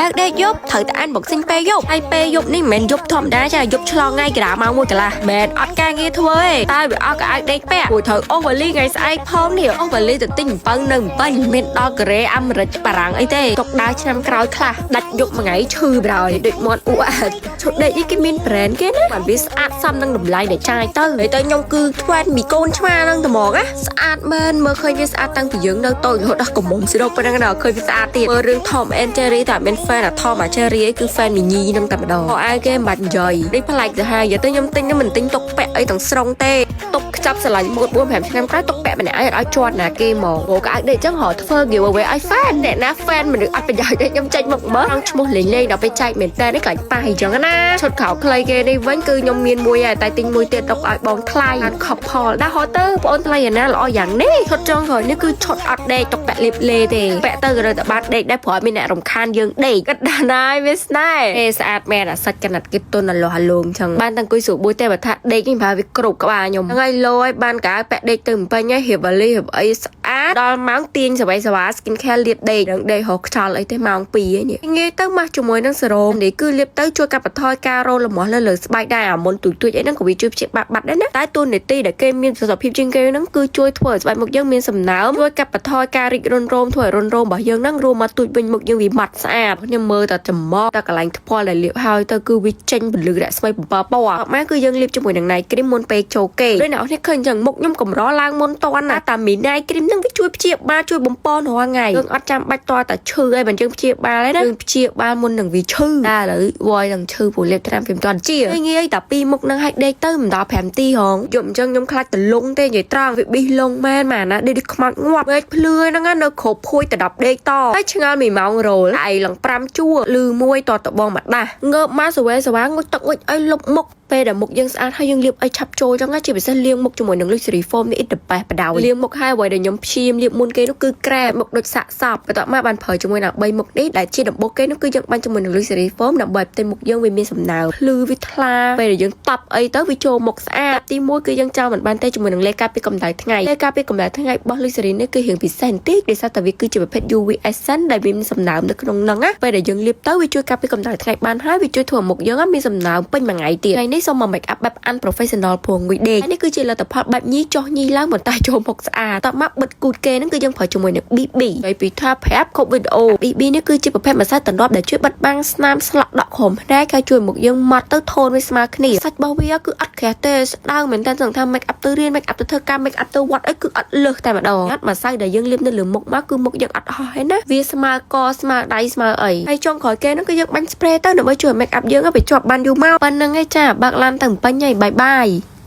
អាវដេកយប់ត្រូវតែ unboxing ពេលយប់ហើយពេលយប់នេះមិនមែនយប់ធម្មតាចាយប់ឆ្លងថ្ងៃក្រាម៉ោង1កន្លះមិនអត់ការងារធ្វើទេតែវាអស់ក៏អាវដេកពាក់ព្រោះត្រូវអូសវ៉ាលីថ្ងៃស្អែកផងនេះអូសវ៉ាលីទៅទិញអំពៅនៅអំពេញមិនដល់កូរ៉េអាមេរិកបារាំងអីទេទុកដើរឆ្នាំក្រោយខ្លះដាច់យប់មួយថ្ងៃឈឺប្រយដូចមាត់អ៊ូអាឈុតដេកនេះគេមាន brand គេណាបានវាស្អាតសមនឹងតម្លៃដែលចាយទៅហើយទៅខ្ញុំគឺថ្វានមីកូនឆ្មាហ្នឹងត្មងណាស្អាតមែនមើលឃើញវាស្អាតតាំងពីយើងនៅតូចរហូតដល់កំមុំស្រូបប៉ុណ្ណឹងដល់ឃើញវាស្អាតទៀតមើលរឿង Tom and Jerry តែមាន fan អា Tom អា Jerry ឯងគឺ fan មីញីហ្នឹងតែម្ដងអើគេមិនបាច់និយាយនេះប្លែកទៅហើយនិយាយទៅខ្ញុំទិញហ្នឹងមិនទិញទុកពាក់អីទាំងស្រុងទេទុកខ្ចប់ស្រឡាញ់ម៉ូដ4 5ឆ្នាំក្រោយទុកពាក់ម្នាក់ឯងអត់ឲ្យជាន់ណាគេហ្មងព្រោះក៏ឲ្យដេកចឹងរកធ្វើ giveaway ឲ្យ fan អ្នកណា fan មនុស្សអត់ប្រយោជន៍ទេខ្ញុំចេញមកមើលចង់ឈ្មោះលេងលេងដល់ពេលចែកមែនតើនេះខ្លាចប៉ះអីចឹងណាឈុតខោខ្លីគេនេះវិញគឺខ្ញុំមានមួយហើយតែទិញមួយទៀតទុកឲ្យបងថ្លៃបាន couple ដែរហត់ទៅបងអូនថ្លៃយ៉ាងណាល្អយ៉ាងនេះឈុតចុងក្រោយនេះគឺឈុតអត់ដេកទុកពាក់លៀបលេទេពាក់ទៅក៏រត់តែបានដេកដែរព្រោះមានអ្នករំខានយើងដេកគិតដល់ណាយវាស្នេហ៍ទេស្អាតមែនអាសាច់កណាត់គេទុនអលោះអាលងចឹងបានតាំងអង្គុយស្រួលបួយទេបើថាដេកនេះប្រហែលវាគ្រប់ក្បាលខ្ញុំថ្ងៃលោឲ្យបានកៅពាក់ដេកទៅពេញហើយរៀបវ៉ាលីរៀបអីស្អាតដល់ម៉ោងទាញសវ័យសវ៉ា skin care លាបដេកនឹងដេករកខ្យល់អីទេម៉ោង2ឯនេះងាយទៅម៉ាស់ជាមួយនឹងសេរ៉ូមនេះគឺលាបទៅជួយកាត់បន្ថយការរោលរមាស់លើលើស្បែកដែរអាមុនទូចទូចអីហ្នឹងក៏វាជួយព្យាបាលបាត់ដែរណាតែតួនាទីដែលគេមានប្រសិទ្ធភាពជាងគេហ្នឹងគឺជួយធ្វើឲ្យស្បែកមុខយើងមានសំណើមជួយកាត់បន្ថយការរីករុនរោមធ្វើឲ្យរុនរោមរបស់យើងហ្នឹងរួមមកទូចវិញមុខយើងវាម៉ត់ស្អាតខ្ញុំមើលតែចំមកតែកន្លែងថ្ពាល់ដែលលាបហើយទៅគឺវាចេញពន្លឺរស្មី7ពណ៌មកគឺយើងលាបជាមួយនឹង night cream មុនពេលចូលគេដូចអ្នកនរឃើញចឹងមុខខ្ញុំកម្រឡើងមុនតន់ណាតាមី night cream ហ្នឹងវាជួយព្យាបាលជួយបំពន់រាល់ថ្ងៃយើងអត់ចាំបាច់តតែឈឺអីបើយើងព្យាបាលឯណាយើងព្យាបាលមុននឹងវាឈឺតែឥឡូវវាយនឹងឈឺព្រោះលាបថ្នាំវាមិនទាន់ជាងាយតែពីរមុខហ្នឹងឲ្យដេកទៅមិនដល់5នាទីហងយប់អញ្ចឹងខ្ញុំខ្លាចតលងទេនិយាយត្រង់វាប៊ីសលងមែនម៉ាណាដេកដូចខ្មោចងាប់វែកភ្លឺហ្នឹងនៅគ្រប់ភួយទៅ10ដេកតហើយឆ្ងល់1ម៉ោងរោលឯងឡើង5ជួរលឺមួយតតបងមកដាស់ងើបមកសវេសវាងុចទឹកងុចអីលុបមុខពេលដែលមុខយើងស្អាតហើយយើងលាបអីឆាប់ចូលចឹងណាជាពិសេសលាងមុខជាមួយនឹង Luxury Foam នេះ it the best បដៅលាងមុខហើយអ្វីដែលខ្ញុំព្យាយាមលាបមុនគេនោះគឺក្រែមុខដូចសាក់សពបន្ទាប់មកបានប្រើជាមួយនឹង3មុខនេះដែលជាដំបូងគេនោះគឺយើងបាញ់ជាមួយនឹង Luxury Foam ដើម្បីផ្ទៃមុខយើងវាមានសំណើមភ្លឺវាថ្លាពេលដែលយើងតប់អីទៅវាចូលមុខស្អាតទី1គឺយើងចោលមិនបានទេជាមួយនឹងលេការពីកម្ដៅថ្ងៃលេការពីកម្ដៅថ្ងៃរបស់ Luxury នេះគឺរៀងពិសេសបន្តិចដោយសារតែវាគឺជាប្រភេទ UV essence ដែលវាមានសំណើមនៅក្នុងហ្នឹងណាពេលដែលយើងលាបទៅវាជួយការពីកម្ដៅថ្ងៃបានហើយវាជួយធ្វើឲ្យមុខយើងមានសំណើមពេញមួយថ្ងៃទៀតថ្ងៃនេះសូមមក make up បែប unprofessional ព្រោះងុយដេកនេះគឺជាលទ្ធផលបែបញីចុះញីឡើងប៉ុន្តែចូលមុខស្អាតតមកបិទគូតគេហ្នឹងគឺយើងប្រើជាមួយនឹង BB ហើយពីថាប្រាប់គ្រប់វីដេអូ BB នេះគឺជាប្រភេទម្សៅទម្លាប់ដែលជួយបិទបាំងស្នាមស្លក់ដក់ក្រោមភ្នែកហើយជួយមុខយើងម៉ត់ទៅថូនវាស្មើគ្នាសាច់របស់វាគឺអត់ក្រាស់ទេស្ដើងមែនតើសឹងថា make up ទៅរៀន make up ទៅធ្វើការ make up ទៅវត្តអីគឺអត់លើសតែម្ដងអត់ម្សៅដែលយើងលាបនៅលើមុខមកគឺមុខយើងអត់ហោះទេណាវាស្មើកស្មើដៃស្មើអីហើយចុងក្រោយគេហ្នឹងគឺយើងបាញ់ spray ទៅដើម្បីជួយ make up យើងឲ្យវាជាប់បានយូរមកប៉ុណ្្នឹងឯងចាបើកឡានទៅពេញហើយ bye bye.